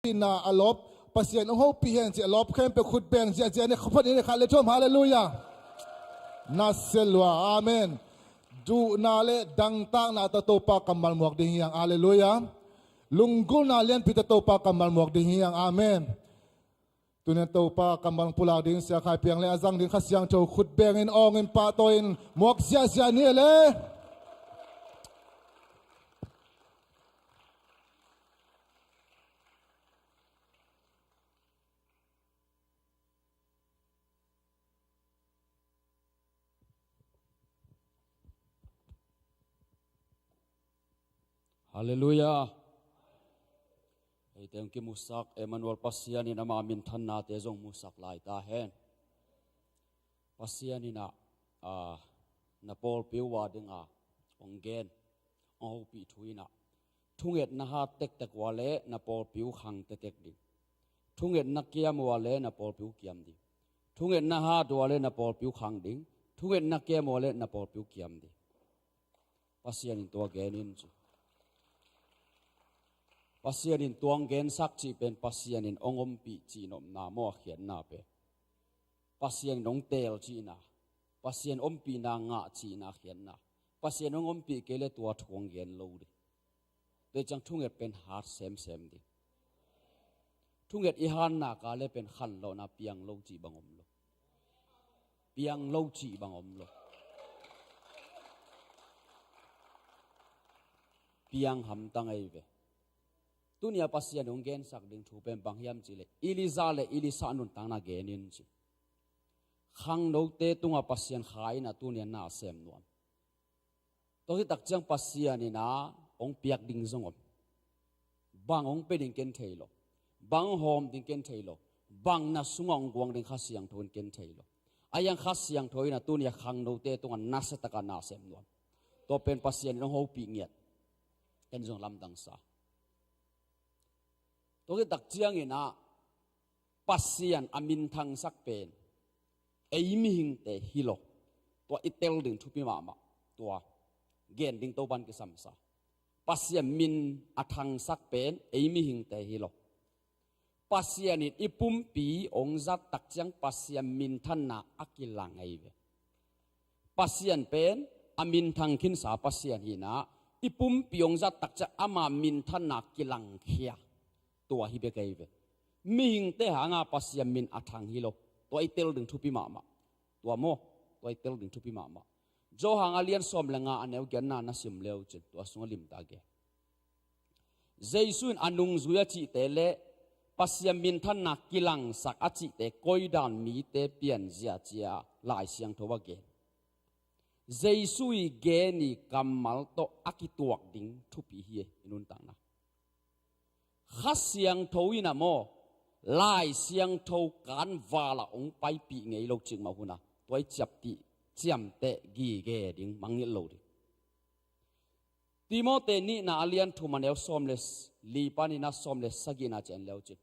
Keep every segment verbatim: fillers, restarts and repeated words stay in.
Ina a lop, Pasian hong hopih hen ci a lop khempeuh khut beng ziahziah ni, khuaphat ni, khat le thum, halleluiah. Na se lua, amen. Duhna le dangtakna tawh Topa kammal muak ding hi hang, halleluiah. Lunggulhna lianpi tawh Topa kammal muak ding hi hang, amen. Tuni-in Topa kammal pulak ding Sia Khai Piang le a zang ding Kha Siangtho khut bengin awngin pahtawi-in muak ziahziah ni le. Halleluiah. Eite hong kimusak Emmanuel Pasian in ama minthannate zong musak lai ta hen. Pasian in ah, ah, na pawlpi uh a dinga hong gen, hong hopih thu in ah, thungetna hat tektek uh a leh na pawlpi uh khang tektek ding. Thungetna kiam uh a leh na pawlpi uh kiam ding. Thungetna hat uh a leh na pawlpi uh khang ding. Thungetna kiam uh a leh na pawlpi uh kiam ding. Pasian in tua gen in ci. Pasian in tua hong gensak cih pen Pasian in hong ompih cih nopna maw, a khiatna pen. Pasian in hong teel cihna, Pasian ompihna ngah cihna khiatna. Pasian hong ompih kei leh tua thu hong gen lo ding. Tua ciang thunget pen hat semsem ding. Thunget i hat nak leh pen khanlawhna piang lo cih bang om lo. Piang lo cih bang om lo. Piang hamtang ei ve. Tuni-a Pasian hong gensak ding thu pen bang hiam cih leh, Elijah le Elisha nuntakna gen in ci. Khangnote tungah Pasian Kha in ah tuni-a na sem nuam. Tua hi tak ciang Pasian in ah hong piak ding zong om. Bang hong pia ding ken thei lo. Bang hong hawm ding ken thei lo. Bang na sungah hong guang ding Kha Siangtho in ken thei lo. Ahi hang Kha Siangtho in ah tuni-a khangnote tungah nasia takin na sem nuam. Tua pen Pasian in hong hopih ngiat. Ken zong lamdang sa. Tua hi tak ciangin ah Pasian a minthangsak pen ei mihingte hi lo. Tua i tel ding thupi mahmah. Tua gen ding Topa'n kisam sa. Pasian min a thangsak pen ei mihingte hi lo. Pasian in i pumpi hong zat tak ciang Pasian minthanna a kilang ahi ve. Pasian pen a minthang khinsa Pasian hi-in ah, i pumpi hong zat tak ciang ama minthanna kilangkhia. Tua hi bek ahi ve. Mihingte hangah Pasian min a thang hi lo. Tua i tel ding thupi mahmah. Tua maw, tua i tel ding thupi mahmah. Johan a lian sawm le nga a neu giatna na sim le uh cin, tua sungah limtak gen. Jesu in a nungzui a cihte le Pasian minthanna kilangsak a cihte koidan mite pianzia ci-a Lai Siangtho a gen. Jesu i gen i kammal tawh a kituak ding thupi hi, i nuntakna. Kha Siangtho in ah maw, Lai Siangtho kan val ah hong paipih ngei lo cikmah hun ah tua i ciapteh, ciamteh gige ding, mangngilh lo ding. Timote nihna a lian thum a neu sawm le li panin ah sawm le sagihna ciang en le uh cin,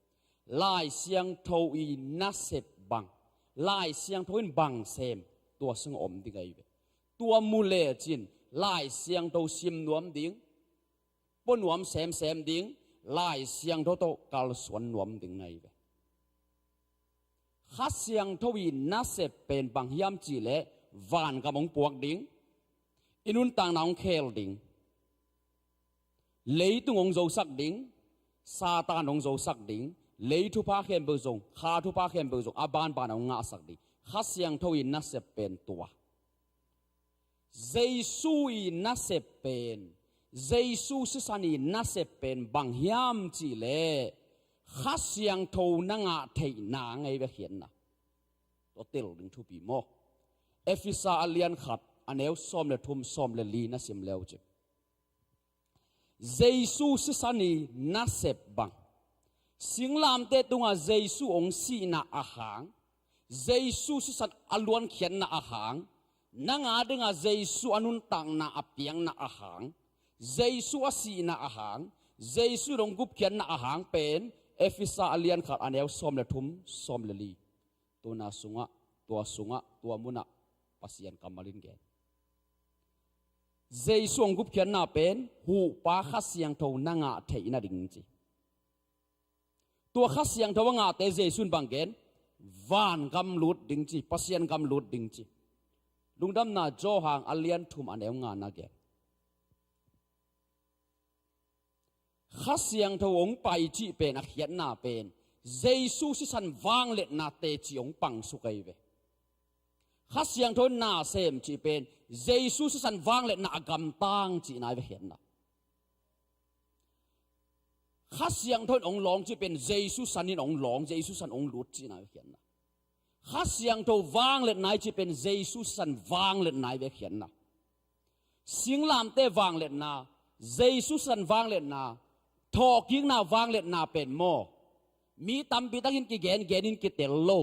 Lai Siangtho i nasep bang, Lai Siangtho in bang sem, tua sungah om ding ahi ve. Tua mu lecin Lai Siangtho sim nuam ding, pua nuam semsem ding, Lai Siangtho tawh kalsuan nuam ding ahi ve. Kha Siangtho i nasep pen bang hiam cih leh vangam hong puak ding, i nuntakna hong khel ding, leitung hong zosak ding, Satan hong zosak ding, lei thupha khempeuh zong, kha thupha khempeuh zong a banban hong ngahsak ding. Kha Siangtho i nasep pen tua. Jesu i nasep pen, Jesu sisan i nasep pen bang hiam cih leh Kha Siangtho na ngah theihna ngei bek hi-in ah, tua tel ding thupi maw. Efesa a lian khat a neu sawm le thum, sawm le li na sim le uh cin, Jesu sisan i nasep bang, singlamteh tungah Jesu hong sihna a hang, Jesu sisan a luankhiatna a hang, nang a dingah Jesu a nuntakna a piakna a hang, Jesu a sihna a hang, Jesu in hong gupkhiatna a hang pen Efesa a lian khat a neu sawm le thum, sawm le li. Tuna sungah, tua sungah, tua munah Pasian kammal in gen. Jesu hong gupkhiatna pen huhpa Kha Siangtho na ngah theih nading ci. Tua Kha Siangtho a ngahte Jesu in bang gen? Van gam lut ding ci, Pasian gam lut ding ci. Lungdamna Johan a lian thum a neu nga na gen. Kha Siangtho hong pai cih pen a khiatna pen Jesu sisan vangliatna teci hong pangsuk ahi ve. Kha Siangtho in na sem cih pen Jesu sisan vangliatna a gamtang cihna ahi ve khiatna. Kha Siangtho in hong lawng cih pen Jesu san in hong lawng, Jesu san hong lut cihna ahi ve khiatna. Kha Siangtho vangliatna i cih pen Jesu san vangliatna ahi ve khiatna. Singlamte vangliatna, Jesu san vangliatna, thawhkikna vangliatna pen maw, mi tampi takin kigen genin kitel lo.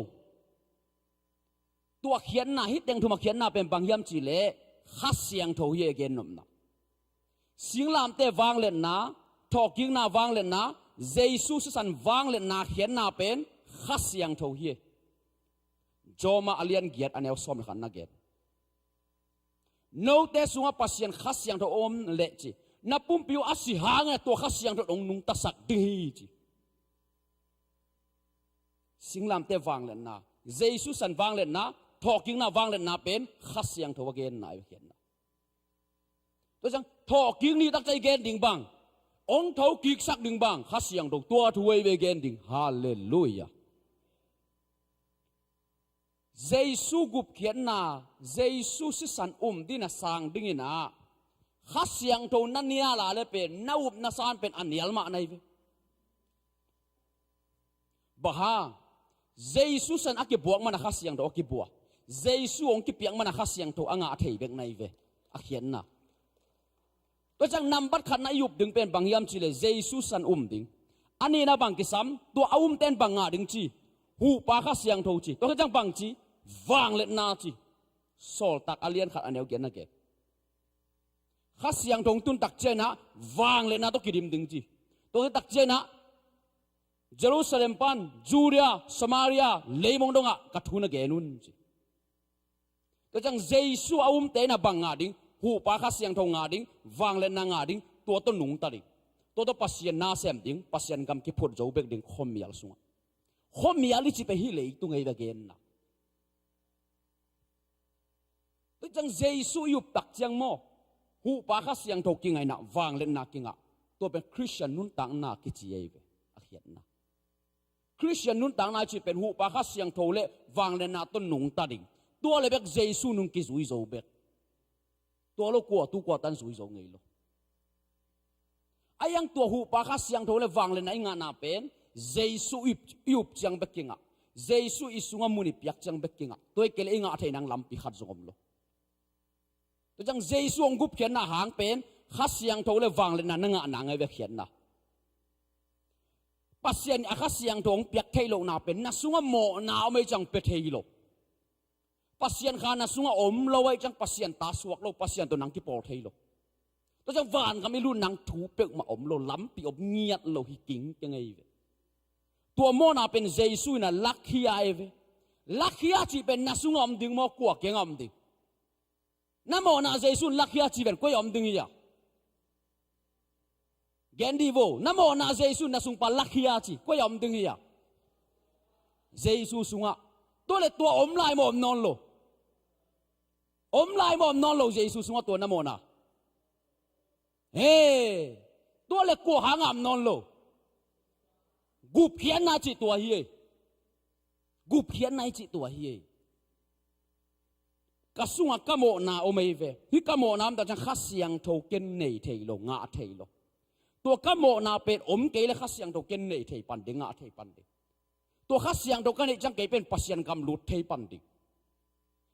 Tua khiatna, hih teng thum a khiatna pen bang hiam cih leh Kha Siangtho hi a gennopna. Singlamte vangliatna, thawhkikna vangliatna, Jesu sisan vangliatna khiatna pen Kha Siangtho hi. Rom a lian giat a neu sawm le khat na gen. Note sungah Pasian Kha Siangtho om leh ci, na pumpi uh a si hangin tua Kha Siangtho hong nungtasak ding hi ci. Singlamte vangliatna, Jesu san vangliatna, thawhkikna vangliatna pen Kha Siangtho a genna ahi ve khiatna. Tua ciang thawhkik ni tak ciang i gen ding bang, hong thokiksak ding bang, Kha Siangtho tua thu ahi ve gen ding. Halleluiah. Jesu gupkhiatna, Jesu sisan um ding a sang dingin ah Kha Siangtho na nial a leh pen na up na san pen a nial mah na hi ve. Bang hang? Jesu san a kibuak man a Kha Siangtho a kibua. Jesu hong kipiak man a Kha Siangtho a ngah thei bek na hi ve. A khiatna. Tua ciang nambat khatna i up ding pen bang hiam cih leh Jesu san um ding. A nihna bang kisam, tua a umte in bang ngah ding ci? Huhpa Kha Siangtho ci. Tua khit ciang bang ci? Vangliatna ci. Sawltak a lian khat a neu giat na gen. Kha Siangtho hong tun tak ciangin ah vangliatna tawh kidim ding ci. Tua khit tak ciangin ah Jerusalem pan Judea, Samaria, leimong dongah ka thu na gen un ci. Tua ciang Jesu a umte in ah bang ngah ding? Huhpa Kha Siangtho ngah ding, vangliatna ngah ding, tua tawh nungta ding. Tua tawh Pasian na sem ding, Pasian gam kiphut zo bek ding khuamial sungah. Khuamial i cih pen hih leitung ahi ve a genna. Tua ciang Jesu i up tak ciang maw, Huhpa Kha Siangtho kingah in ah vangliatna kingah. Tua pen Khristian nuntakna kici ahi ve, a khiatna. Khristian nuntakna i cih pen Huhpa Kha Siangtho le vangliatna tawh nungta ding. Tua le bek Jesu nung kizui zo bek. Tua lo kua tu kua tan zui zo ngei lo. A hiang tua Huhpa Kha Siangtho le vangliatna i ngahna pen Jesu i, i up ciang bek kingah. Jesu i sungah mun i piak ciang bek kingah. Tua hi kei leh i ngah thei nang lampi khat zong om lo. Tua ciang Jesu hong gupkhiatna hang pen Kha Siangtho le vangliatna na ngah nang ahi ve khiatna. Pasian a Kha Siangtho hong piak theih lohna pen na sungah mawhna om ahih ciang pia thei lo. Pasian Kha na sungah om lo ahih ciang Pasian ta suak lo, Pasian tawh nang kipawl thei lo. Tua ciang vangam i lut nang thu peuhmah om lo, lampi om ngiat lo hi kingkeng ahi ve. Tua mawhna pen Jesu in a lakhia ahi ve. Lakhia cih pen na sungah om ding maw, kua kiangah om ding? Na mawhna Jesu in lakhia cih pen kua ah om ding hi a? Gen dih vo, na mawhna Jesu in na sungpa lakhia cih kua ah om ding hi a? Jesu sungah. Tua le tua om lai maw om nawn lo? Om lai maw om nawn lo Jesu sungah tua na mawhna? He, tua le kua hangah om nawn lo? Gupkhiatna cih tua hi ei. Gupkhiatna i cih tua hi ei. Ka sungah ka mawhna om ei ve. Hih ka mawhna om tak ciang Kha Siangtho ken nei thei lo, ngah thei lo. Tua ka mawhna pen om kei le Kha Siangtho ken nei thei pan ding, ngah thei pan ding. Tua Kha Siangtho ka neih ciang kei pen Pasian gam lut thei pan ding.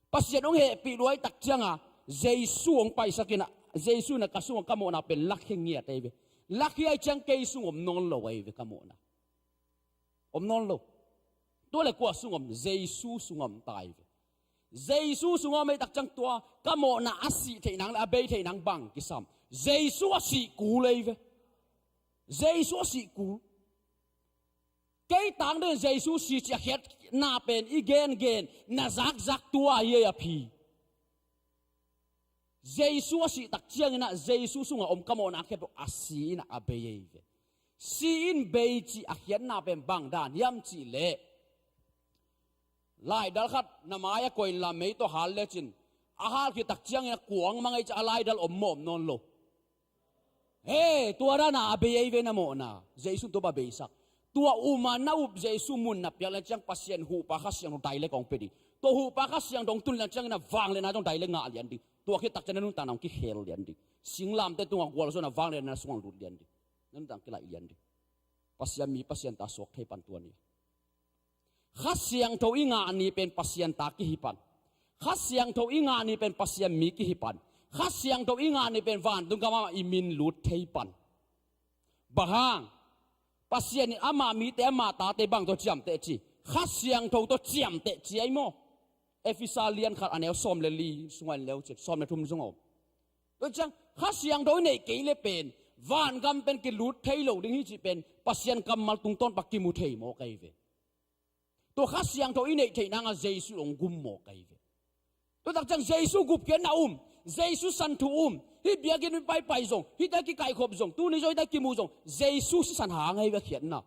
Pasian hong hehpih luai tak cianga Jesu hong paisak in a, Jesu in a ka sungah ka mawhna pen lakhia ngiat ei ve. Lakhia ahih ciang kei sung om nawn lo ei ve ka mawhna. Om nawn lo. Tua le kua sung om, Jesu sung om ta ei ve. Jesu sung om ei tak ciang tua ka mawhna a sih theih nang le a bei theih nang bang kisam? Jesu a sih kul ei ve. Jesu a sih kul. Kei tang deuh Jesu si cih a khiatna pen i gengen na zakzak tua hi ei a phi. Jesu a sih tak ciangin ah Jesu sungah om ka mawhna khempeuh a si in ah a bei ei ve. Si in bei cih a khiatna pen bang dan hiam cih leh, laidal khat na mai-ah koih in la mei tawh hal lecin, a hal khit tak ciangin a kuang mang ei ciah a laidal om mawh om nawn lo. He, tua dana a bei ei ve na mawhna. Jesu in tua bang a beisak. Tua um a na up Jesu mun na piak le ciang Pasian huhpa Kha Siangtho dailek hong pia ding. Tua huhpa Kha Siangtho hong tun le ciangin a vangliatna zong dailek ngah lian ding. Tua khit tak ciang na nuntakna hong kikhel lian ding. Singlamteh tungah gualzawhna vangliatna na sungah lut lian ding. Na nuntakna kilaih lian ding. Pasian mi Pasian ta suak thei pan tua ni. Kha Siangtho i ngah ni pen Pasian ta kihi pan. Kha Siangtho i ngah ni pen Pasian mi kihi pan. Kha Siangtho i ngah ni pen vantung gam ah i min lut thei pan. Bang hang? Pasian in ama mite ama tate bang tawh ciamteh ci? Kha Siangtho tawh ciamteh ci ei maw? Efesa lian khat a neu sawm le li sungah en le uh cin, sawm le thum sungah om. Tua ciang Kha Siangtho i neih kei le pen vangam pen kilut thei lo ding hi cih pen Pasian kammal tungtawn pan kimu thei mawk ei ve. Tua Kha Siangtho i neih theih nangah Jesu hong gum mawk ei ve. Tua tak ciang Jesu gupkhiatna um, Jesu sisan thu um, hih biakinn i paipai zong, hihte kikaikhop zong, tuni zong hihte kimu zong, Jesu sisan hang ei ve khiatna.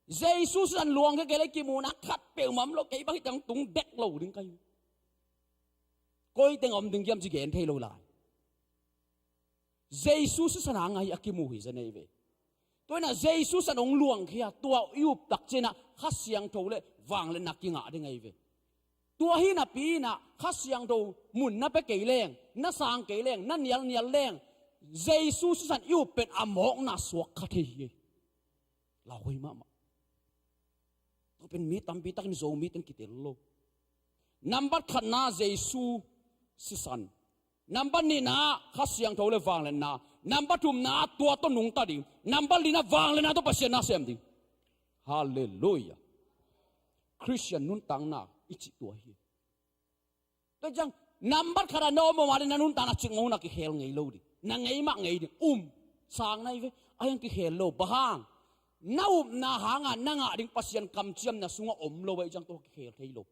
Jesu sisan luang kei kei le kimuhna khat peuhmah om lo, kei bang hih teng tung dek lo ding ka hi. Koi teng om ding hiam ci gen thei lo lai. Jesu sisan hang a hi a kimu hi zen ei ve. Tua inah Jesu sisan hong luangkhia, tua i up tak ciangah Kha Siangtho le vangliatna kingah ding ei ve. Tua hi napi inah Kha Siangtho mun na pia kei leng, na sang kei leng, na nialnial leng, Jesu sisan i up pen a mawkna suak kha thei hi ei. Lauhuai mahmah. Tua pen mi tampi takin Zomite in kitel lo. Nambat khatna Jesu sisan. Nambat nihna Kha Siangtho le vangliatna. Nambat thumna tua tawh nungta ding. Nambat lina vangliatna tawh Pasian na sem ding. Halleluiah. Khristian nuntakna i cih tua hi. Tua ciang nambat khat a na om om a le na nuntakna cikmah hun a kikhel ngei lo ding. Na ngei mah ngei ding. Um. Sang na hi ve. A hiang kikhel lo. Bang hang? Na upna hanga na ngah ding Pasian kamciamna sungah om lo ahih ciang tua kikhel thei lo.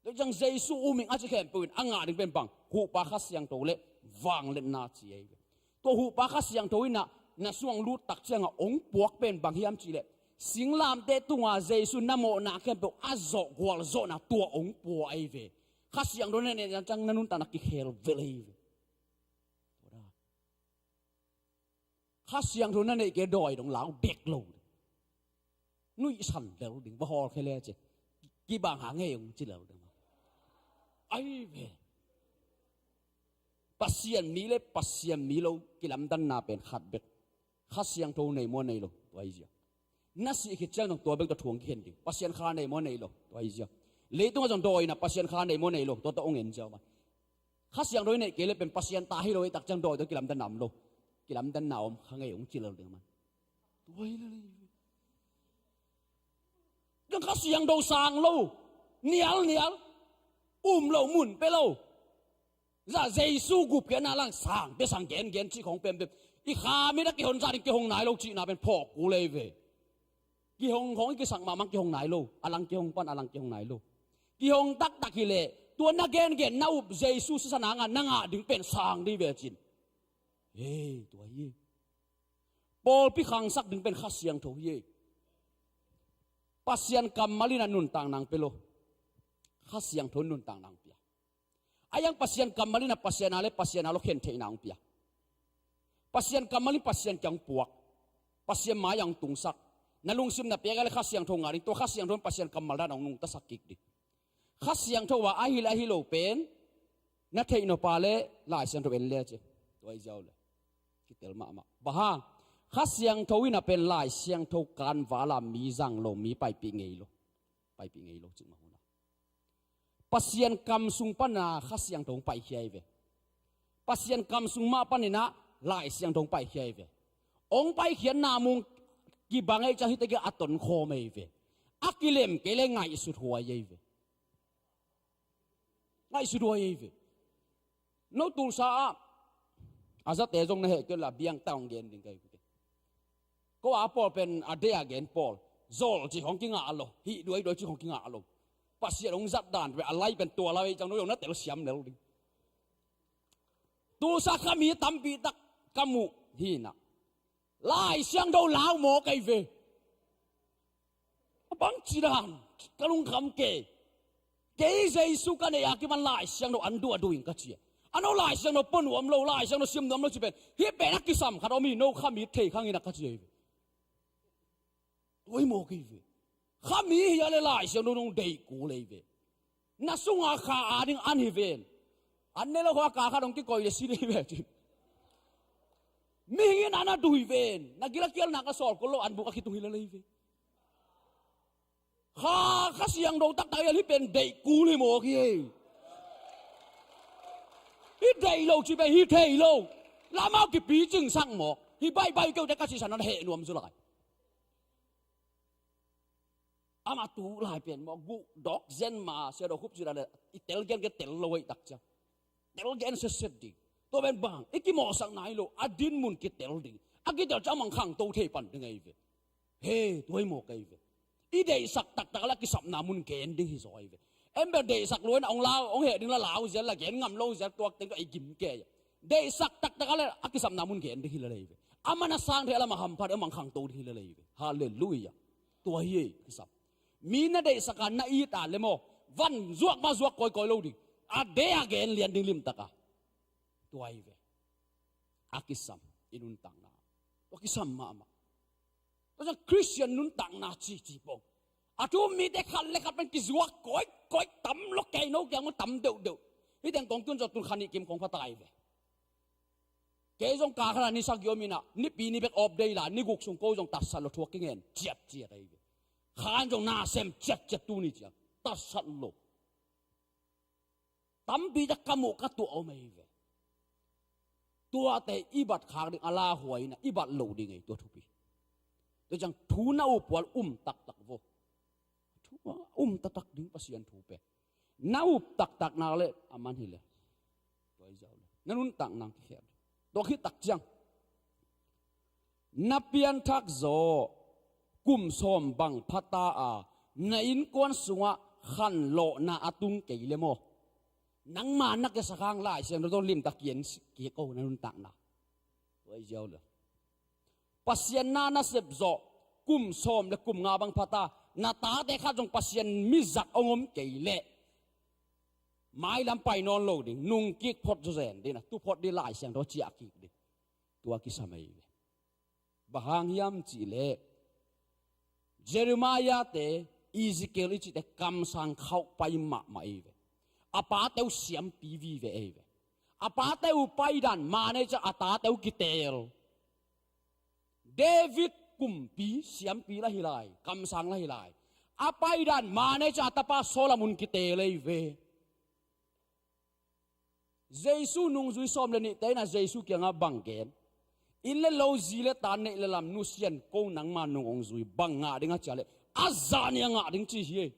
Tua ciang Jesu um ing a ci khempeuh in a ngah ding pen bang? Huhpa Kha Siangtho le vangliatna ci ei ve. Tua huhpa Kha Siangtho inah na sungah lut tak ciangah hong puak pen bang hiam cih leh, singlamteh tunga Jesu na mawhna khempeuh a zawh gualzawhna tua hong pua ei ve. Kha Siangtho na neih ciang na nuntakna kikhel velh ei ve. Kha Siangtho na neih kei dawi dong lau dek lo. Nuihsan lel ding, va hawl khe le ci. Kibang hang hei hong ci lel ding. Ai ve. Pasian mi le Pasian mi lo kilamdanna pen khat bek. Kha Siangtho nei maw nei lo, tua hi zia. Na sih khit ciang dong tua bek tawh thu hong kikhen ding. Pasian Kha nei maw nei lo, tua hi zia. Leitungah zong dawi inah Pasian Kha nei maw nei lo, tua tawh hong en zia man. Kha Siangtho i neih kei le pen Pasian ta hi lo, i tak ciang dawi tawh kilamdanna om lo. Kilamdanna om kha ngei hong ci lel ding man. Tua hi lel hi. Kang Kha Siangtho sang lo. Nial nial. Um lo, mun pia lo. Za Jesu gupkhiatna lang sang pia sang gen gen cih khong pempe. I kha mi na kihon za ding kihong nai lo cihna pen phawk kul ei ve. Kihong khong i kisak mahmah kihong nai lo. A lang kihong pan a lang kihong nai lo. Kihong taktak hi leh tua na gengen na up Jesu sisan hanga na ngah ding pen sang ding ve cin. Hei, tua hi. Pawlpi khangsak ding pen Kha Siangtho hi. Pasian kammal in a nuntak nang pia lo. Kha Siangtho in nuntak nang pia. A hiang Pasian kammal in a Pasian a le Pasian a lo khen theihna hong pia. Pasian kammal in Pasian kiang hong puak. Pasian mai-ah hong tungsak. Na lungsim na piak a le Kha Siangtho ngah ding, tua Kha Siangtho in Pasian kammal dan hong nungtasak kik ding. Kha Siangtho a ahi le ahi lo pen na theih nop a le Lai Siangtho en le ci. Tua i ziau le kitel mahmah. Bang hang? Kha Siangtho in a pen Lai Siangtho kanval a mi zang lo, mi paipih ngei lo. Paipih ngei lo cih mah hun a. Pasian kam sung pana Kha Siangtho hong paikhia hi ve. Pasian kam sung mah paninah Lai Siangtho hong paikhia hi ve. Hong paikhiatna mung kibang ei ciang hihte kei a tonkhawm ei ve. A kilem kei le ngaihsut huai ei ve. Ngaihsut huai ei ve. No Tulsa ah a zate zong na heh kei la biang taung gen ding ka hi. Ko a pawl pen a dei a gen pawl. Zol cih hong kingah lo. Hih duai duai cih hong kingah lo. Pasian hong zat dan pen a lai pen tua lai ei ciang no zong na telsiam lel ding. Tulsa kha mi tampi tak ka muh hinah. Lai Siangtho lau mawk ei ve. A bangci dan, ka lungkham kei. Kei Jesu ka neih a kipan Lai Siangtho an duh a duh ing ka ci a. A no Lai Siangtho pua nuam lo, Lai Siangtho sim nuam lo ci pen, hih pen a kisam khat om hi, no khami thei khang in a ka ci ei ve. Tua hi mawk ei ve. Khami hi a le Lai Siangtho nong deih kul ei ve. Na sunga kha a ding an hi ven. An ne lo kha ka kha dong kikoi le si dei ve ci. Mihing in an a duh hi ven. Na gil a kial nak a sawl kul lo an buk a kitung hi le lei ve. Kha, Kha Siangtho taktak hi a, hih pen deih kul hi mawk hi ei. Hih deih lo ci pen hih thei lo. Lamau kipicing sak mawk. Hih baibai keu te ka sisan an heh nuam zu lai. Amah tu lai pen maw, guh dawk zen ma, sia dawk hup ci lai le, i tel gen ke tel lo ei tak cia. Tel gen setset ding. Tua pen bang, i kimawhsak nai lo, a din mun kitel ding. A kitel cia mang khangto thei pan ding ei ve. He, tua hi mawk ei ve. I deihsak taktak la kisapna mun gen ding hi zaw ei ve. Em bel deihsak lo in a ong lau, ong heh ding la lau zel la gen ngam lo zel tuak teng ka i gim ke. Deihsak taktak la a kisapna mun gen ding hi la lei ve. A man a sang thei la ma hamphat a mang khangto ding hi la lei ve. Halleluiah. Tua hi ei kisam. Mi na deihsak a na it a le maw, van zuak ma zuak kawikawi lo ding. A de a gen lian ding limtak a. Tua hi ve. A kisam i nuntakna. Tua kisam mahmah. Tua ciang Khristian nuntakna cici pong. A thu um mite khat le khat pen kizuak kawikawi tam lo kei no kiang maw tam deuhdeuh. Hih teng kong tun zawh tun kha nih kim kong pha ta ei ve. Kei zong ka khat a ni sagih om in a, nipi ni bek off day la, ni guk sung ko zong tatsat lo thuak kingen ciatciat ei ve. Khan zong na sem ciatciat tuni ciang tatsat lo. Tampi tak ka muh ka tuah om ei ve. Tuate i bat khak ding a lauhuai in a, i bat lo ding ei tua thupi. Tua ciang thu na up pual um taktak vo. Thu a um taktak ding Pasian thu pen. Na up taktak nak le a man hi le. Tua i ziau le. Na nuntak nang kikhel. Tua khit tak ciang. Na pianthak zaw kum sawm bang pha ta a, na innkuan sungah khanlawhna a tung kei le maw. Nangma na kiasak hang Lai Siangtho tawh limtak kian kik o na nuntakna. Tua i ziau le. Pasian na na sep zawh kum sawm le kum nga bang pha ta, na tate khat zong Pasian mizat ong om kei leh mailam pai nawn lo ding, nung kik phot zaw zen ding a, tu phot ding Lai Siangtho ciah kik ding. Tua kisam ei ve. Bang hang hiam cih leh Jeremiah te, Ezekiel i cihte kamsang khauh pai mahmah ei ve. A pate uh siampi vive ei ve. A pate uh paidan manager a tate uh kiteel. David kumpi siampi la hi lai, kamsang la hi lai. A paidan manager a tapa Solomon kiteel ei ve. Jesu nungzui sawm le nihte in a Jesu kiangah bang gen? Inn le lo, zi le ta, neih le lam, nusian ko nangma nung ong zui, bang ngah ding a cih leh a zah nih a ngah ding ci hi ei.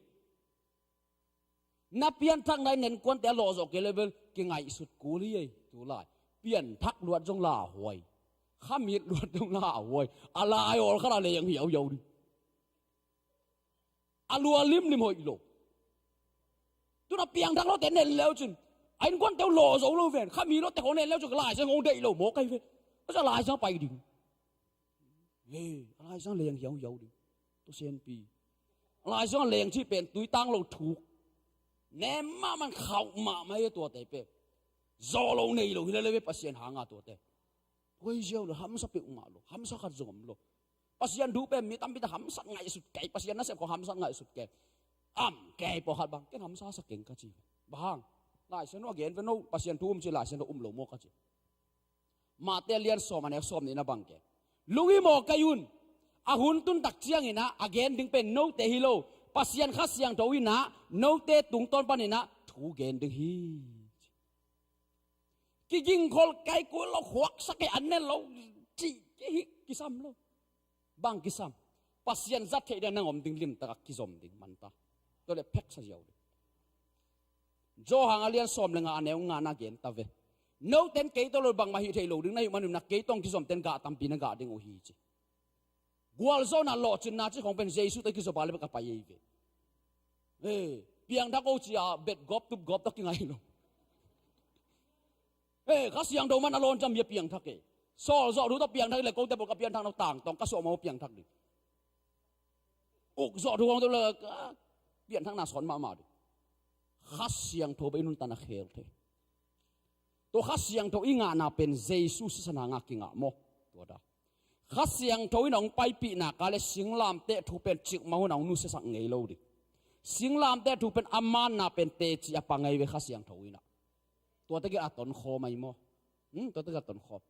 Na pianthakna in na innkuante a lawh zawh kei leh bel kingaihsut kul hi ei. Tulai pianthak luat zong lauhuai, khamit luat zong lauhuai. A lai awl khat a leng hiauhiau ding. A lua limlim hoih lo. Tu na piangthak lote nen leu cin a innkuante uh lawh zo lo ven. Khami lote khong nen leu cin ka Lai Siangtho hong deih lo mawk ahi ve. A Lai Siangtho pai ding. He, a Lai Siangtho leng hiauhiau ding. Tua siampi. A Lai Siangtho leng cih pen tuitang lo thuk. Nem mahmah, khauh mahmah hi tuate pen. Zawh lo nei lo hi lele ve Pasian hanga tuate. Tua hi ziau lo, hamsa peuhmah lo, hamsa khat zong om lo. Pasian thu pen mi tampi tak hamsat ngaihsut kei, Pasian nasep khong hamsat ngaihsut kei. Am kei pawlkhat bang, ken hamsa sa keng ka ci. Bang hang? Lai Siangtho a gen ve no, Pasian thu um ci, Lai Siangtho um lo maw ka ci. Matthai a lian sawm a neu sawm nihna bang gen. Lunghimawh kei un, a hun tun tak ciangin ah a gen ding pen note hi lo, Pasian Kha Siangtho in ah note tungtawn panin ah thu gen ding hi. Kigingkhol kei, kul lo, khuaksa kei, an nen lo cih kei hi kisam lo. Bang kisam? Pasian zat theih ding nang om ding limtak a kizom ding manta. Tua le pheksa ziau ding. Johan a lian sawm le nga a neu nga na gen ta ve. Noten kei tawh lo bangmah hih theih lo ding na hih manin ah kei tawh kizomten gah tampi na gah ding uh hi ci. Gualzawhna lawhcinna cih khong pen Jesu tawh kizop a le bek a pai ei ve. He, piangthak o ci a bet gawp tup gawp tawh kingai lo. He, Kha Siangtho man a lawn ciang mi a piangthak e. Sawl zawh thu tawh piangthak le, kote pawl ka pianthak no tangtawng ka suah maw piangthak ding. Uk zawh thu kong tawh le ka pianthakna sawn mahmah ding. Kha Siangtho bek i nuntakna khel thei. Tua Kha Siangtho i ngahna pen Jesu sisan hanga kingah maw? Tua da. Kha Siangtho in a hong paipihna ka le singlamteh thu pen cikmah hun a hong nusiasak ngei lo ding. Singlamteh thu pen a manna pen teci a pang ngei ve Kha Siangtho in a. Tua tegel a tonkhawm ahi maw? Hmm, tua tegel a tonkhawm.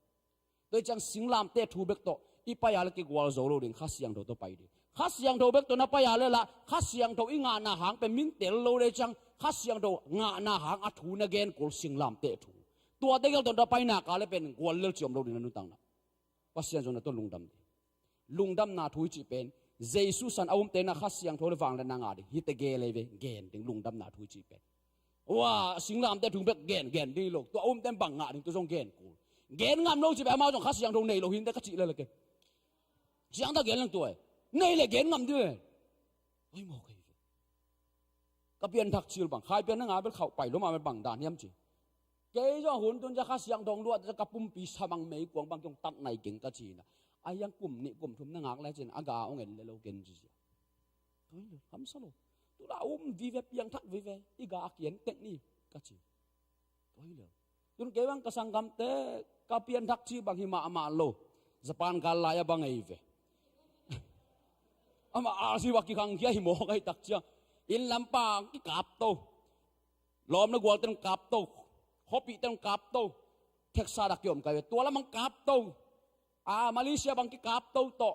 Tua hi ciang singlamteh thu bek tawh i pai a le kigual zo lo ding, Kha Siangtho tawh pai ding. Kha Siangtho bek tawh na pai a le lah Kha Siangtho i ngahna hang pen min tel lo le ciang Kha Siangtho ngahna hang a thu na gen kul singlamteh thu. Tua tegel tawh na paina ka le pen gual lel ci om lo ding na nuntakna. Pasian zong na tawh lungdam ding. Lungdamna thu i cih pen Jesu san a umte na Kha Siangtho le vangliatna ngah ding. Hih tegel ei ve gen ding lungdamna thu i cih pen. Ua, singlamteh thu bek gen, gen ding hi lo. Tua a umte bang ngah ding, tua zong gen kul. Gen ngam lo cih pen amau zong Kha Siangtho nei lo hi inteh ka cih lel a ken. Ciangtak gen leng tua e. Nei le gen ngam ding e. Oi maw kei ve. Ka pianthak cil bang, Khai pian na ngah bel khauh pai lo mah bel bang dan hiam ci. Kei zong hun tun ciang Kha Siangtho luah ciang ka pumpi samang meikuang bang kiong tat nai keng ka ci na. A hiang kum nih kum thum na ngak le cin a ga ong en le lo ken ci sia. Tua hi lo, hamsa lo. Tu la um vive piangthak vive, i ga a kian tek ni ka ci. Tua hi lo. Tun kei bang ka sanggamte ka pianthak ci bang hi mahmah lo. Japan gal lai a bang ei ve. Amah a si bak kikhang kia hi mawk ahi tak ciang. Inn lampa kikap to. Lawm le gual ten kap to. Hopi ten kap to. Theksa dak kiom kai ve. Tua lamang kap to. A Malaysia bang kikap to to.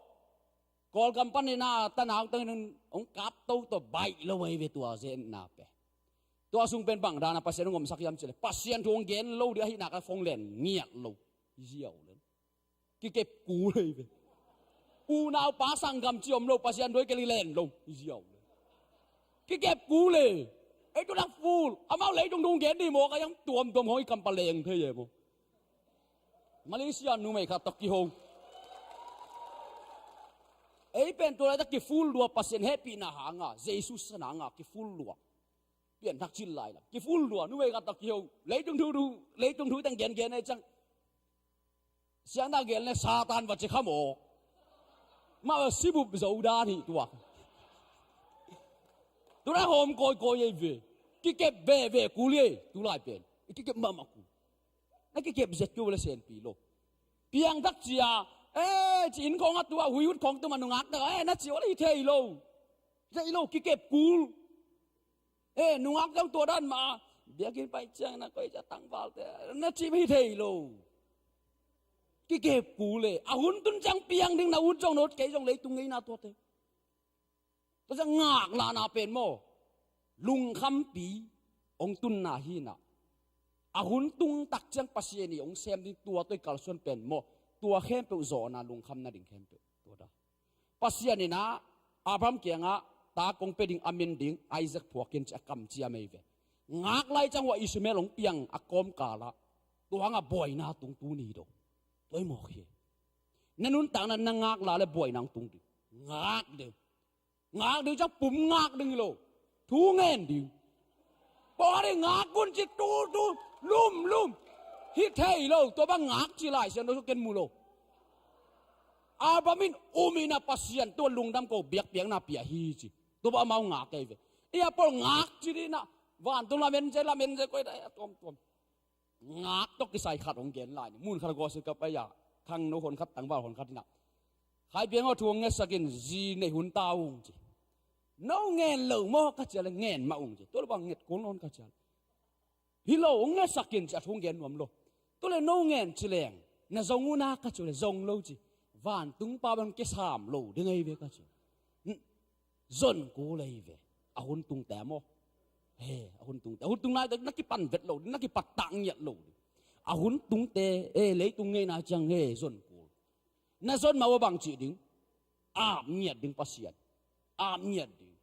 Kawlgam panin a tanau tengin hong kap to to baih lo ahi ve tua zetna pen. Tua sung pen bang dana Pasian hong omsak hiam cih le Pasian thu hong gen lo ding ahihna ka phone len ngiat lo. Ziau len. Kikep kul ahi ve. Unau pa sanggam ci om lo Pasian thu hong gen len lo. Ziau len. Kikep kul e. Ei tu lak ful. Amau leitung thu hong gen ding maw ka hiang tuamtuam hong i kam paleng thei e maw. Malaysia numei khat tawh kiho. Ei pen tua laitak kiful lua Pasian hehpihna hanga, Jesu sisan hanga kiful lua. Pianthak cil lai lam. Kiful lua, numei khat tawh kiho. Leitung thu, thu, leitung thu teng gengen ei ciang. Siangtho gen le Satan va ci kha maw. Mah sibup zo dan hi tua. Tua hawm kawikawi ei ve. Kikep veve kul ei, tu lai pen. Kikep mahmah kul. Na kikep zet kei uh le senpi lo. Piangthak cia, eh, ci inn khawng a tua, huihut khawng tua ma nungak tak, eh, na ci uh le hi thei lo. Hi thei lo, kikep kul. Eh, nungak zong tua dan ma, biakinn pai ciang na koi cia tangvalte, na ci hi thei lo. Kikep kul e, a hun tun ciang piang ding na ut zong na ut kei zong leitung ngeina tuate. Tua ciang ngaklah na pen maw, lungkhampi hong tunna hi na. A hun tung tak ciang Pasian i hong sem ding tua tawh i kalsuan pen maw, tua khempeuh zawhna lungkham na ding khempeuh. Tua da. Pasian in ah Abraham kiangah ta kong pia ding a min ding Isaac phuak in ci a kamciam ei ve. Ngak lai ciang uh a Ishmael hong piang a kawmkal ah tua hangah buaina tung tuni do. Tua hi mawk hi. Na nuntakna na ngaklah le buaina hong tung ding. Ngak ding. Ngak ding ciang pum ngak ding hi lo. Thu ngen ding. Pawh ding ngak kun ci tu tu lum lum. Hi thei lo, tua bang ngak ci Lai Siangtho sung ken mu lo. Abraham in um in a Pasian tua lungdam ko biakpiakna pia hi ci. Tua bang amau ngak kei ve. Ia pawl ngak ci dih na. Vantung lamen ze lamen ze koi dai a tuamtuam. Ngak tawh kisai khat hong gen lai ni. Mun khat a gawsit ka pai a. Khangno hon khat tangval hon khat in a. Khai piang aw thu hong ngetsak in zi nei hun ta ung ci. No ngen lo maw ka cia le ngen mah ung ci. Tua le bang nget kul nawn ka cia le. Hi lo hong ngetsak in ci a thu hong gen nuam lo. Tua le no ngen ci leng. Na zong una ka cia le zong lo ci. Vantung pa bang kisam lo ding ei ve ka cia. Zon kul ei ve. A hun tungte maw. He, a hun tungte. A hun tung nai na kipan vet lo ding, na kipat tak ngiat lo ding. A hun tungte, e, leitung ngeina ciang he, zon kul. Na zon mah uh a bang cih ding. Ap ngiat ding Pasian. Ap ngiat ding.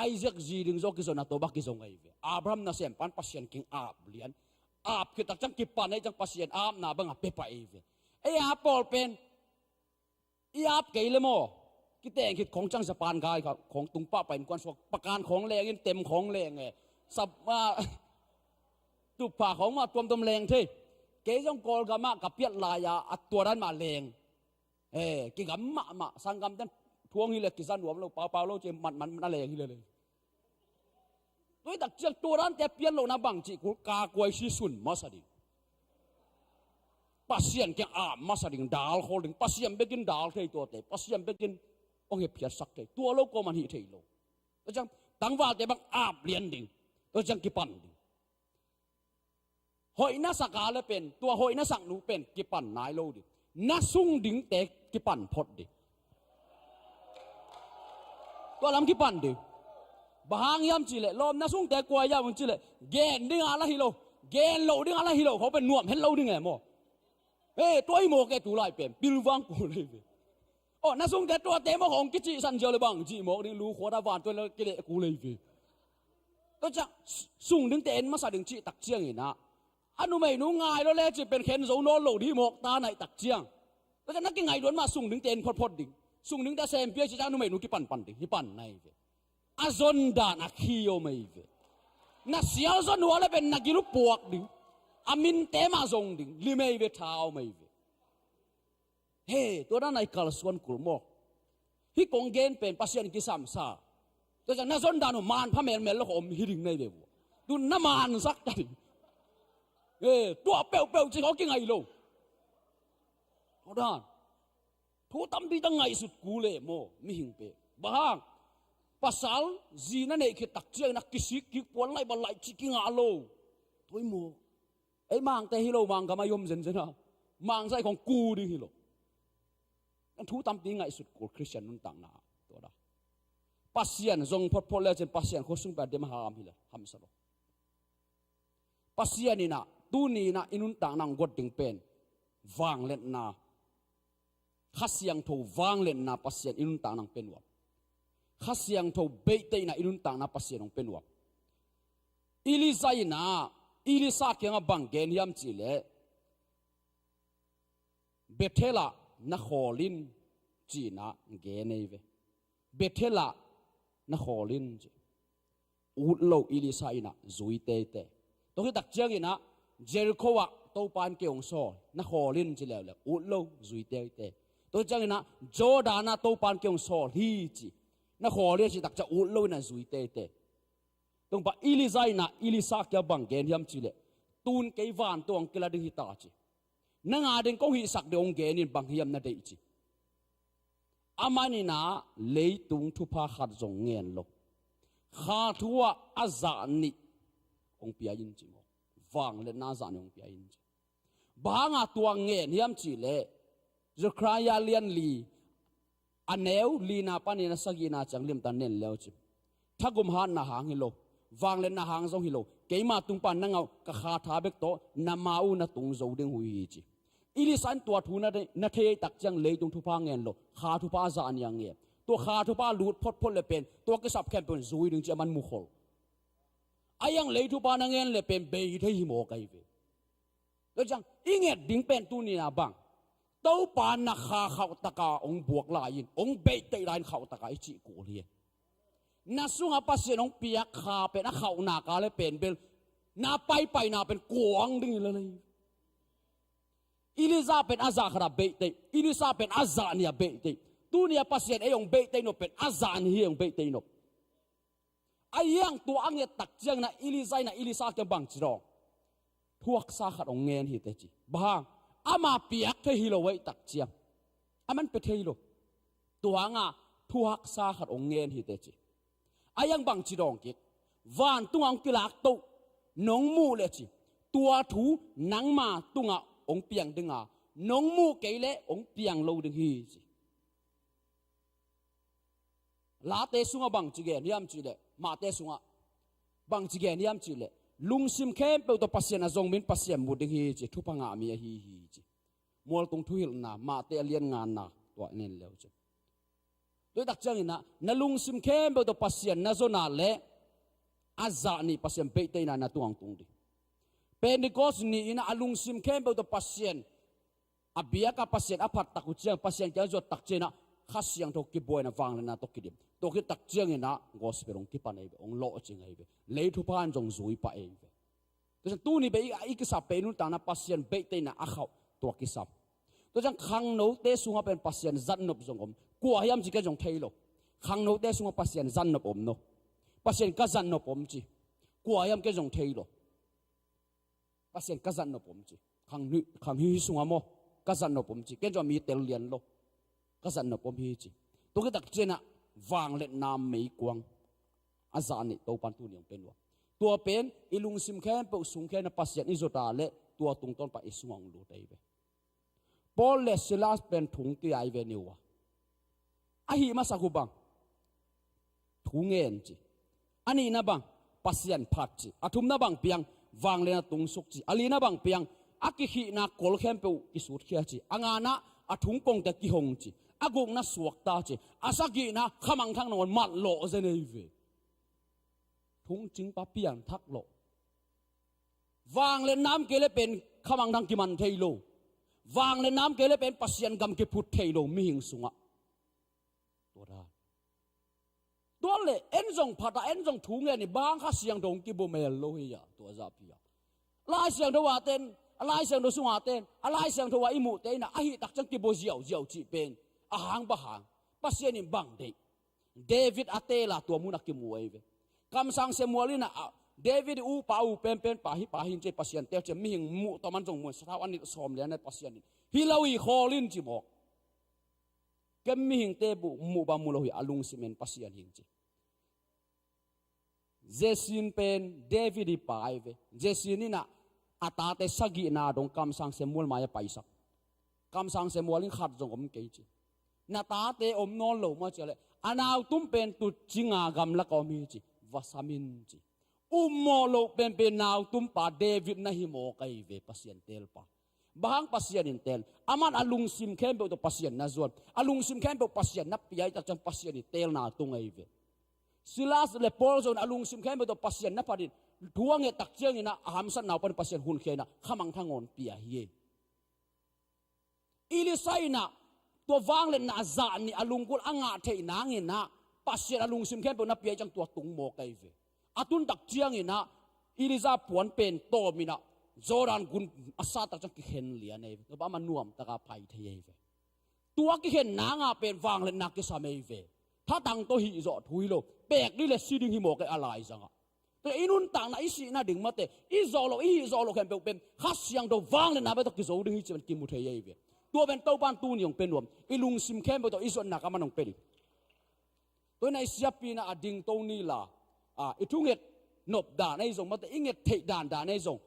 Isaac zi ding zaw kizon a tawh bak kizong ei ve. Abraham nasem pan Pasian king ap lian. Ap khit tak ciang kipan ei ciang Pasian apna bang a pia pah ei ve. Ei a pawl pen. I ap kei le maw. Kiteng khit khawng ciang Japan gai khawng tung pah pah in kuan suak pakan khawng leng in tem khawng leng e. Sap ma tupha khawng mah tuamtuam leng thei. Kei zong Kawlgam ah ka piat lai-a a tua dan mah leng. Eh, kigam mahmah, sanggamte thu hong hilh leh kiza nuam lo, paupau lo ci, matmat na leng hi lel. Tua hi tak ciang tua dante pian lohna bang cih kul, ka kuai si sun masa ding. Pasian kiang ap masa ding, dal khol ding, Pasian bekin dal thei tuate, Pasian bekin hong hepkhiatsak thei, tua lo kuaman hih thei lo. Tua ciang tangvalte bang ap lian ding, tua ciang kipan ding. Hoih na sak a le pen, tua hoih na sak nu pen kipan nai lo ding. Na sung dingte kipan phot ding. Tua lam kipan ding. Bang hang hiam cih leh, lawm na sungte kua hiam cih leh, gen ding a la hi lo, gen loh ding a la hi lo, kho pen nuam het lo ding e maw. He, tua hi mawk e, tu lai pen pilvang kul hi ve. Aw, na sungte tuate mawk hong kicihsan ziau le bang cih mawk ding, lu khuat a vantuan le kileh kul hi ve. Tua ciang sung dingte en masa ding cih tak ciangin ah, a numeinu ngai lo le cih pen khen zo nawn lo ding hi mawk ta naih tak ciang. Tua ciang na kingaihduan mah sung dingte en photphot ding. Sung dingte a sempia cih ciang a numeinu kipanpan ding, hi pan nai ve. A zondan a khi om ei ve. Na sial zon uh a le pen na gil uh puak ding. A minte mah zong ding, lim ei ve, tha om ei ve. He, tua dan a i kalsuan kul maw. Hih kong gen pen Pasian kisamsa. Tua ciang na zondan uh manpha melmel lo kha om hi ding nai ve vua. Tu na mansak ta ding. He, tua peuhpeuh cih kha kingai lo. Tua dan. Thu tampi ta ngaihsut kul e maw, mihing pen. Bang hang, pasal zi na neih khit tak ciangin a kisik kik, puan laih bal laih cih kingah lo. Tua hi maw. Ei mangte hi lo, mang gam a i om zenzen a. Mangzai khong ku ding hi lo. Thu tampi ngaihsut kul Khristian nuntakna. Tua dan. Pasian zong photphot le cin Pasian khuasung pen a dem a ham hi le, hamsa lo. Pasian in ah, tuni in ah i nuntakna hong guat ding pen vangliatna, Kha Siangtho vangliatna Pasian i nuntakna hong pia nuam. Kha Siangtho beihtheihna i nuntakna Pasian hong pia nuam. Elijah in ah, Elisha kiangah bang gen hiam cih leh, Bethel ah na khawl in, ci-in ah gen ei ve. Bethel ah na khawl in, ci. Ut lo, Elisha in ah zui teitei. Tua khit tak ciangin ah Jericho ah Topa in kei hong sawl, na khawl in, ci leuleu, ut lo, zui teitei. Tua khit ciangin ah Jordan ah Topa in kei hong sawl hi, ci. Na khawl in, ci tak ciang ut lo in ah zui teitei. Tua pan Elijah in ah Elisha kiang bang gen hiam cih leh, tun kei vantung hong kila ding hi ta, ci. Nang a ding kong hihsak ding hong gen in, bang hiam na deih, ci. Aman in ah leitung thupha khat zong ngen lo. Kha thu ah a zah nih hong pia in, ci maw. Vangliatna a zah nih hong pia in, ci. Bang hanga tua ngen hiam cih leh, Zechariah lian li, a neu lina panin a sagihna ciang limtak na en leu cin, thagum hatna hang hi lo, vangliatna hang zong hi lo, keima tung pan nang a uh ka kha tha bek tawh na ma uh na tung zo ding uh hi, ci. Elisha in tua thu na, na thei tak ciang leitung thupha ngen lo, kha thupha a zah nih a ngen. Tua kha thupha lut photphot le pen tua kisap khempeuh in zui ding, ci, aman mu khol. A iang lei thupha na ngen le pen bei thei hi mawk ahi ve. Tua ciang i nget ding pen tuni in ah bang, Topa na kha khauhtaka hong buak lai in, hong beihtheih lai in khauhtaka i cih kul hi. Na sungah Pasian hong piak kha pen a khauh nak a le pen bel na paipaina pen kuang ding hi lel hi. Elijah pen a zah khat ah beihtheih, Elisha pen a zah nih ah beihtheih. Tuni a Pasian ei hong beihtheih nop pen a zah nih hi, hong beihtheih nop. A iang tua a nget tak ciangin ah Elijah in ah Elisha kiang bang ci dawng, thuaksa khat hong ngen hi teh, ci. Bang hang, ama piak thei hi lo ahih tak ciang, aman pia thei lo. Tua hanga thuaksa khat hong ngen hi teh, ci. A iang bang ci dawng kik, vantung ah hong kilak toh nong muh leh, ci, tua thu nangma tungah hong piang ding a, nong muh kei leh hong piang lo ding hi, ci. Late sungah bang ci gen hiam cih leh, Mate sungah bang ci gen hiam cih leh, lungsim khempeuh tawh Pasian a zong mi in Pasian mu ding hi, ci, thupha ngah mi ahi hi, ci. Mualtung thuhilhna, Mate a lian ngana, tua i en leu cin. Tua hi tak ciangin ah, na lungsim khempeuh tawh Pasian na zon a leh, a zah nih Pasian beihtheihna na tungah hong tung ding. Pentecost ni-in ah a lungsim khempeuh tawh Pasian, a biakah Pasian a phat tak uh ciang, Pasian kiang a zuat tak ciangin ah, Kha Siangtho kibuaina vangliatna tawh kidim. Tua khit tak ciangin ah gospel hong kipan ahi ve, hong lawhcing ahi ve. Lei thupha in zong zui pah ahi ve. Tuni beh i, i kisap beh i nuntakna Pasian beihte in a khauh tua kisap. Tua ciang khangnote sungah pen Pasian zatnop zong om. Kua hiam ci ken zong thei lo. Khangnote sungah Pasian zatnop om no. Pasian ka zatnop om ci. Kua hiam ken zong thei lo. Pasian ka zatnop om ci. Khang hi, khang hi sungah maw. Ka zatnop om ci. Ken zong mi tel lian lo. Ka zatnop om hi ci. Tua khit tak ciangin a vangliatna meikuang a zah nih Topan tuni hong pia nuam. Tua pen i lungsim khempeuh sung khempeuh in a Pasian i zot a leh tua tungtawn pan i sungah hong lut ahi ve. Paul le Silas pen thung kei ahi ve ni uh a. A hih masak uh bang thu ngen ci. A nihna bang Pasian phat ci. A thumna bang piang vangliatna tungsuk ci. A lina bang piang a kikhihna kol khempeuh kisutkhia ci. A ngana a thung kongte kihong ci. A gukna suakta ci. A sagihna khamangthang nangawn matlawh zen ahi ve. Thungcingpa pianthak lawh. Vangliatna om kei le pen khamangthang kiman thei lo. Vangliatna om kei le pen Pasian gam kiphut thei lo mihing sungah. Tua dan. Tua le en zong phat a, en zong thu ngen i bang Kha Siangtho hong kibua mel lo hi a, tua zahpi a. Lai Siangtho a ten, a Lai Siangtho sung a ten, a Lai Siangtho a i muhte in a, a hih tak ciang kibua ziauziau cih pen a hang bang hang. Pasian in bang deih. David a teel a tua mun a kimu ahi ve. Kamsang Samuel in a, a, David i upa u penpen pa hi, pa hi in ci, Pasian teel ci, mihing muh tawm an zong muh, sathau a nih sawm lian a Pasian in. Hi lo hi khawl in ci mawk. Ken mihingte bu, muh bang mu lo hi, a lungsim en Pasian hi in ci. Jesse in pen David i pa ahi ve. Jesse in a, a tate sagihna dong Kamsang Samuel mai-ah paisak. Kamsang Samuel in khat zong om kei ci. Na tate om nawn lo maw ci a leh, a nautum pen tutcinga gamlak a om hi ci. Va sam in ci. Ummawh loh penpen nautumpa David na hi mawk ahi ve, Pasian teelpa. Bang hang Pasian in teel? Aman a lungsim khempeuh tawh Pasian na zuan. A lungsim khempeuh Pasian na pia ahih tak ciang Pasian in teelna tung ahi ve. Silas le Paul zong a lungsim khempeuh tawh Pasian na phat in, thu a nget tak ciangin a, a hamsatna uh pan Pasian hunkhia in a, khamangthang hong pia hi. Elisha in a, tua vangliatna a zah nih a lunggulh a ngah theih nangin a, Pasian a lungsim khempeuh na pia ahih ciang tua tung mawk ahi ve. A tun tak ciangin a, Elijah puan pen tawm in a, Jordan gun a sat tak ciang kikhen lian ahi ve. Tua pan ama nuamtak a pai thei ahi ve. Tua kikhen nang a pen vangliatna kisam ahi ve. Thatang tawh hih zawh thu hi lo. Pek ding le si ding hi mawk ahi a laizang ah. Tua i nuntakna i sih nading mate, i zawh loh, i hih zawh loh khempeuh pen Kha Siangtho vangliatna bek tawh kizo ding hi ci pen kimu thei ahi ve. Tua pen Topan tuni hong pia nuam. I lungsim khempeuh tawh i zuatna ka man hong pia ding. Tua in a i siapi in a dingto ni la, a, i thunget nop dan ahi zong mate, i nget theih dandan ahi zong,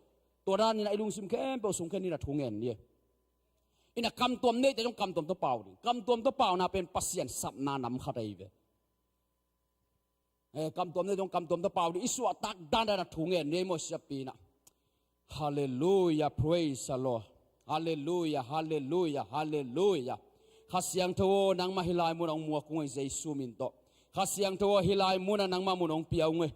tua dan in a i lungsim khempeuh sung khen in a thu ngen ni. In a kamtuam neite zong kamtuam tawh pau ding. Kamtuam tawh pauna pen Pasian sapna nam khat ahi ve. Eh, kamtuam neite zong kamtuam tawh pau ding. I suahtak dandan a thu ngen ni maw siapi in a. Halleluiah, praise the Lord. Halleluiah, halleluiah, halleluiah. Kha Siangtho aw, nangmah hih lai mun ah hong muak ung ei, Jesu min tawh. Kha Siangtho aw, hih lai mun ah nangmah mun hong pia ung ei.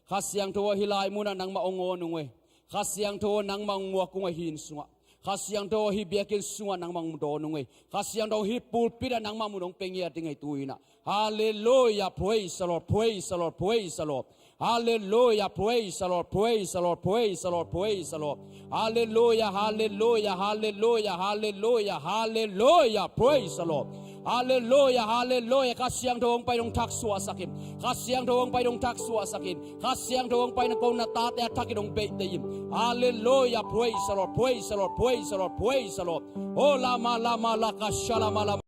Kha Siangtho aw, hih lai mun ah nangmah hong awn ung ei. Kha Siangtho aw, nangmah hong muak ung ei hih inn sungah. Kha Siangtho aw, hih biakinn sungah nangmah hong dawn ung ei. Kha Siangtho aw, hih pulpit ah nangmah mun hong pia ngiat ing ei tu in a. Hallelujah, praise the Lord, praise the Lord, praise the Lord. Hallelujah, praise the Lord, praise the Lord, praise the Lord, praise the Lord. Hallelujah, hallelujah, hallelujah, hallelujah, hallelujah, praise the Lord. Hallelujah, hallelujah. Kha Siangtho hong pai in hong thak suahsak in. Kha Siangtho hong pai in hong thak suahsak in. Kha Siangtho hong pai in ko na tate a thak in hong beih tei in. Hallelujah, praise the Lord, praise the Lord, praise the Lord, praise the Lord. Oh, lama, lama, laka, shalama, lama.